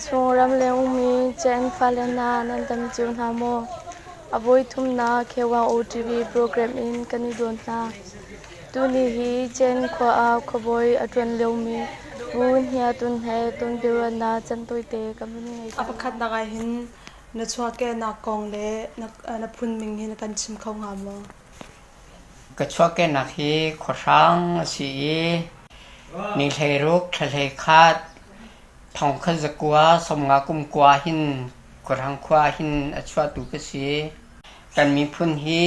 Ramchung ramleng ummi Chin fale hna nan dam cio hna maw? A voi thumnak KYOTV program in kan i dawn hna. Tuni hi Chin khua ah khuabawi a ṭuan liomi Pu Hnia Tun he tonbiaruahnak cantawite kan vun ngei. A pakhatnak ah hin na chuahkehnak kong le na phunming hi na kan chim kho hnga maw? Ka chuahkehnak hi khuahrang a si i ni 16 thla 11 1990 kum kua hin khuahrang khua hin a chuahtu ka si. Kan miphun hi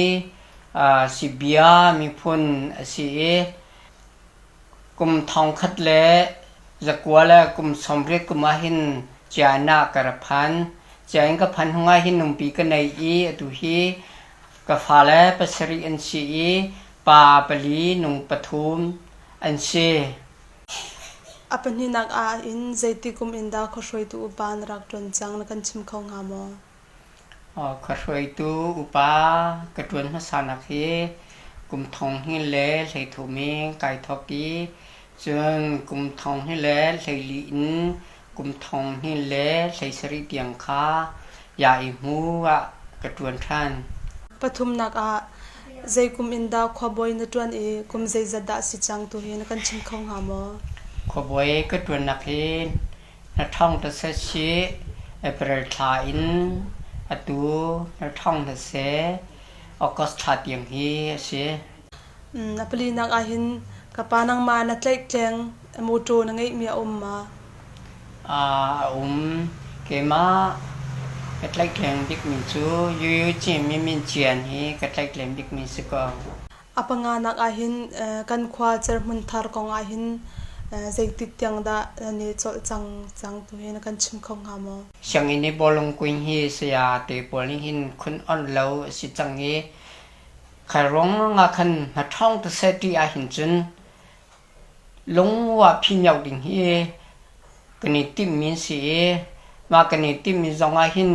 Sibia miphun a si i kum 1980 kum ahhin China ka ra phan. China ka phan hnu ahhin numpi ka nei i atu hi Ka fale pasarih an si i pa pali nung pathum an si. A pahnihnak ah in zeiti kum in dah khuahruaitu upa na rak ṭuan cang na kan chim kho hnga maw? Khuahruaitu upa ka ṭuan hmasanak hi kum 2013 in kai thawk i cun kum 2014 in kum 2017 tiang kha Yai-hmu ah ka ṭuan ṭhan. Pathumnak ah zei kum in dah khuabawi na ṭuan i kum zeizat dah si cang tu hi na kan chim kho hnga maw? Khuabawi ka ṭuannak hi na ṭhawng ta seh sih April thla in atu na ṭhawng hna seh August thla tiang hi a si. Na palinak ah hin ka pa nangmah na tlaihtleng mawṭaw na ngeihmi a um ma? A um. Keimah ka tlaihtleng bikmi cu Yu Cin Min Cian hi ka tlaihtleng bikmi si ko. A panganak ah hin kan khua cerhmun thar kong ah hin zeitik tiang dah nan i cawlcang cang tu hi na kan chim kho hnga maw? Sianginn i bawlung kuin hi saya te pawl nih hin khun onh lo a si cang i Khairuang ah khan hmaṭhawng te seh ti ahhin cun lungwa phimio ding hi kan i timhmi an si i mah kan i timhmi zong ah hin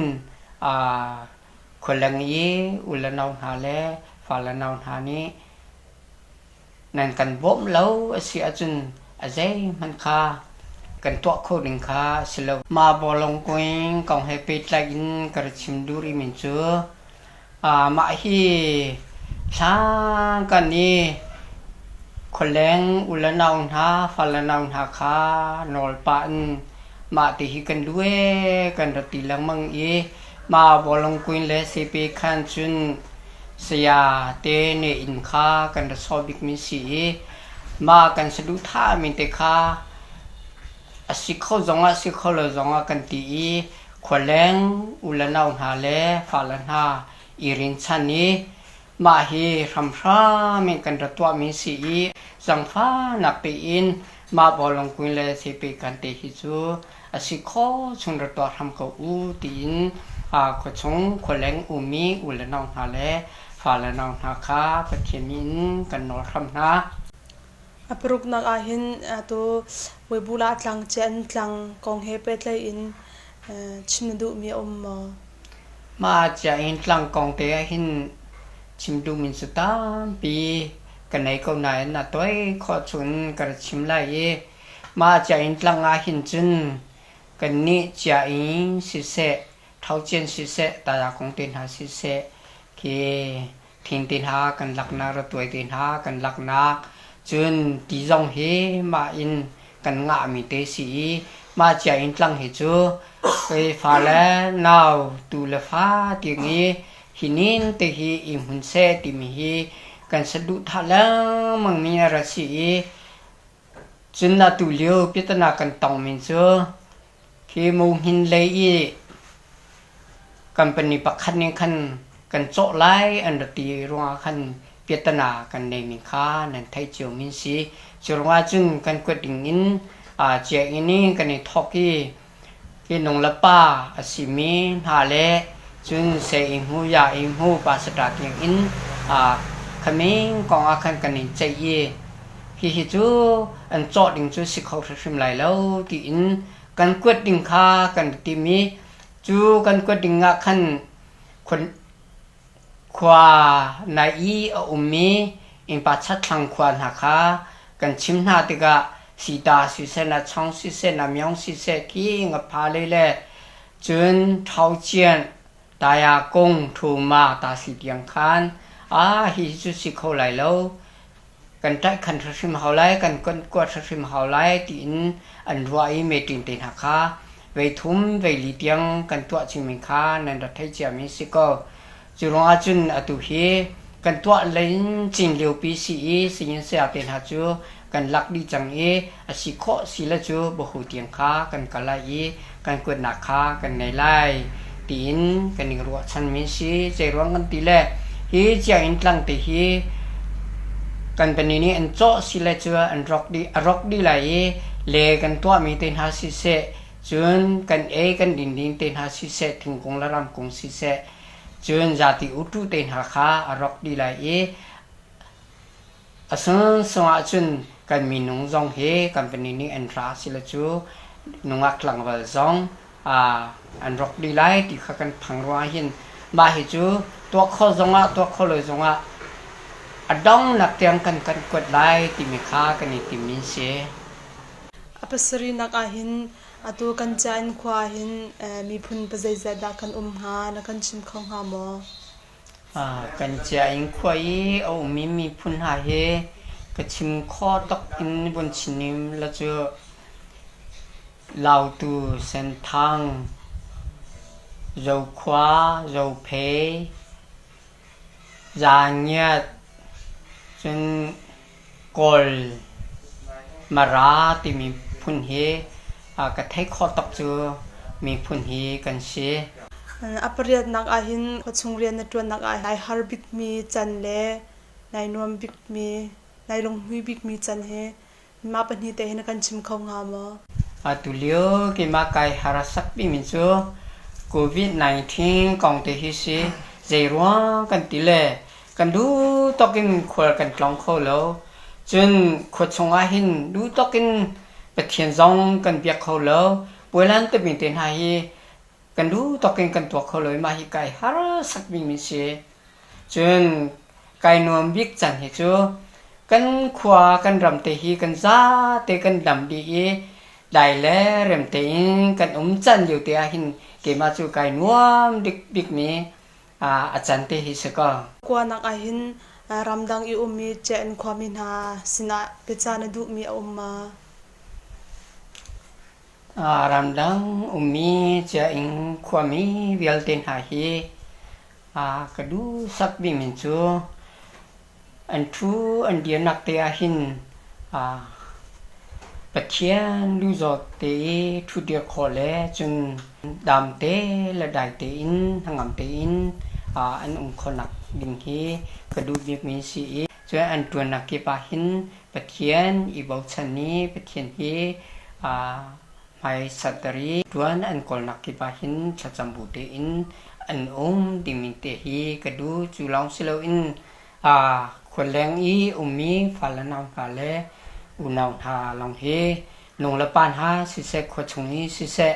khualeng i u le nau hna le fa le nau hna nih nan kan bawmh lo a si ahcun a zeihmanh kha kan tuah kho ding kha a si lo. Mah bawlung kuing kong he pehtlai in ka ra chim duh rihmi cu Mah hi hlankan i khualeng u le nau hna, fal le nau hna kha nawl pah in mah ti hi kan duh ee kan ra ti lengmang i mah bawlung kuin le sepe khan cun saya te ne inn kha kan ra sawh bikmi si i mah kan saduhthahmi te kha a si kho zongah si kho lo zongah kan ti i Khualeng u le nau hna le fale hna i rinchanh i mah hi hramhram in kan ra tuahmi si i zaangfahnak tein mah bawlung kuin le sipi kan te hi cu a si khawh chung ra tuah hram ko u tiin khuachung khualeng ummi u le nau hna le fale nau hna kha Pathian in kan nawl hram hna. A paruknak ah hin atu Weibula tlang Cian tlang kong he pehtlaih in chim na duhmi a um maw? Mah Ciainn tlang kong te ah hin chim duhmi cu tampi ka nei ko nain a toi khawh chun ka ra chim lai i mah Ciainn tlang ah hin cun kannih Ciainn siseh, Thaucian siseh, Tayakung te hna siseh khi Thing te hna kan laknak ratuai te hna kan laknak cun ti zong hi mah in kan ngahmi te si i mah cia in tlang hi cu kei fa le nau tu le fa tiang i hi nin te hi i hmun seh timi hi kan saduhthah lengmang mi a ra si i cun atu lio piatana kan tongmi cu Khi Mohin lei i company pakhat nih khan kan cawh lai an ra ti ruangah khan piatana kan neimi kha nan theih ciomi an si. Cu ruangah cun kan kuat ding in cia-inn i kan i thawk i hi nung le pa a simi hna le cun se-ing-hu, ya-ing-hu, pastor tiang in khaming kong ah khan kan i ceih i Hihi cu an cawh ding cu si kho hrimhrim lai lo tiin kan kuat ding kha kan tim i cu kan kuat ding ah khan khua nai i a ummi innpa chatthlang khua hna kha kan chim hna tikah Sita siseh, na chong siseh, na myong siseh khi ngapha lei le cun Thaucian Taya kung Thuma ta si tiang khan a hi cu si kho lai lo. Kan tlaihkhan hrimhrim hau lai, kan kuat hrimhrim hau lai tiin an ruah i meeting te hna kha vei thum vei li tiang kan tuah chingmi kha nan rak theih ciami si ko. Cu ruangah cun atu hi kan tuah len cin liopi si i singin saya te hna cu kan lak dih cang i a si khawh si le cu bahu tiang kha kan kal lai i kan kuatnak kha kan ngei lai tiin kan i ruahchanmi si. Zeiruang kan ti le hi sianginn tlang te hi kan pahnih nih an cawh si le cu an rawk dih a rawk dih lai i le kan tuahmi te hna siseh cun kan ei kan din ding te hna siseh thingkung le ramkung siseh cun zati utu te hna kha a rawk dih lai i A sungsung ahcun kan minung zong hi company nih an ra si le cu nungak tlangval zong an rawk dih lai ti kha kan phang ruangah hin mah hi cu tuah khawh zongah tuah khawh lo zongah a donghnak tiang kan kan kuat lai timi kha kan i tim in si. A pasarihnak ahhin atu kan ca in khua ahhin miphun pazeizat dah kan um hnga na kan chim kho hnga maw? Kan cia-inn khua i a ummi miphun hna hi ka chim khawh tuk in vun chim la cu Lautu, Senthang, Zokhua, Zophei, Zangiat, cun Kawl, Mara timi phun hi ka theih khawh tuk cu miphun hi kan si. A pariatnak ahhin khuachung rian na ṭuannak ah nai har bikmi can le nai nuam bikmi, nai lunghmui bikmi can hi mah pahnih te hi na kan chim kho hnga maw? Atulio keimah kai harsak bikmi cu COVID-19 kong te hi si. Zeiruang kan ti le kan duh tawk in khual kan tlawng kho lo. Cun khua chung ah hin duh tawk in Pathian zong kan biak kho lo. Puailan timi te hna hi kan duh tawk in kan tuah kho lo i mah hi kai harsak bikmi si. Cun kai nuam bik cang hi cu kan khua kan ram te hi kan zate kan dam dih i dai le rem tein kan um can lio te ah hin keimah cu kai nuam bikmi a can te hi si ko. Kuanak ah hin ramdang i ummi Chen khuami hna sinah biacah na duhmi a um ma? Ramdang ummi Cia-ing khuami vialte hna hi ka duhsak bikmi cu an ṭhu an dirnak te ahhin Pathian duhzawt te i ṭhutdir khawh le cun dam te le dai tein hnangam tein an um khawhnak ding hi ka duh bikmi a si i cun an ṭuannak kip ahhin Pathian i bochan i Pathian hi hmaisat i ṭuan an kawlnak kip ahhin thlacam bu tein an um dingmi te hi ka duh. Cu lawng si loin khualeng i ummi fale nau hna le unau hna lawng hi nung le pa hna siseh khuachung i siseh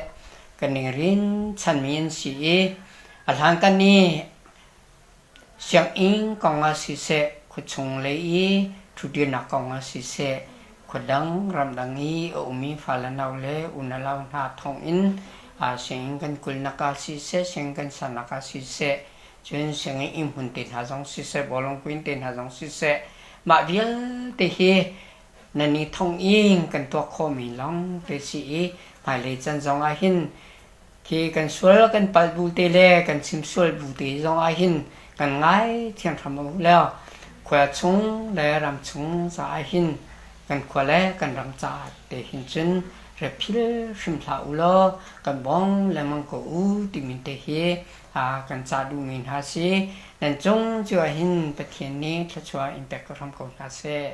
kan i rin chanmi an si i a hlankan i Sianginn kong ah siseh, khuachung lei i ṭhutdirnak kong ah siseh, khuadang ramdang i a ummi fale nau le unalau hna thawngin sianginn kan kulhnak ah siseh, sianginn kan sannak ah siseh, cun sianginn innhmun te hna zong siseh, bawlung kuin te hna zong siseh, mah vialte hi nan i thonginn kan tuah khawhmi lawng te si i hmailei caan zong ah hin Khi kan sual kan palh bu te le kan chim sual bu te zong ah hin kan ngai thiang hram u leo khua chung le ram chung caah hin kan khua le kan ram caah te hin cun rephil hrim hlah u law kan bawm lengmang ko u timi te hi kan cah duhmi hna si. Nan cung cu ah hin Pathian nih thluachuah in pek hram ko hna seh.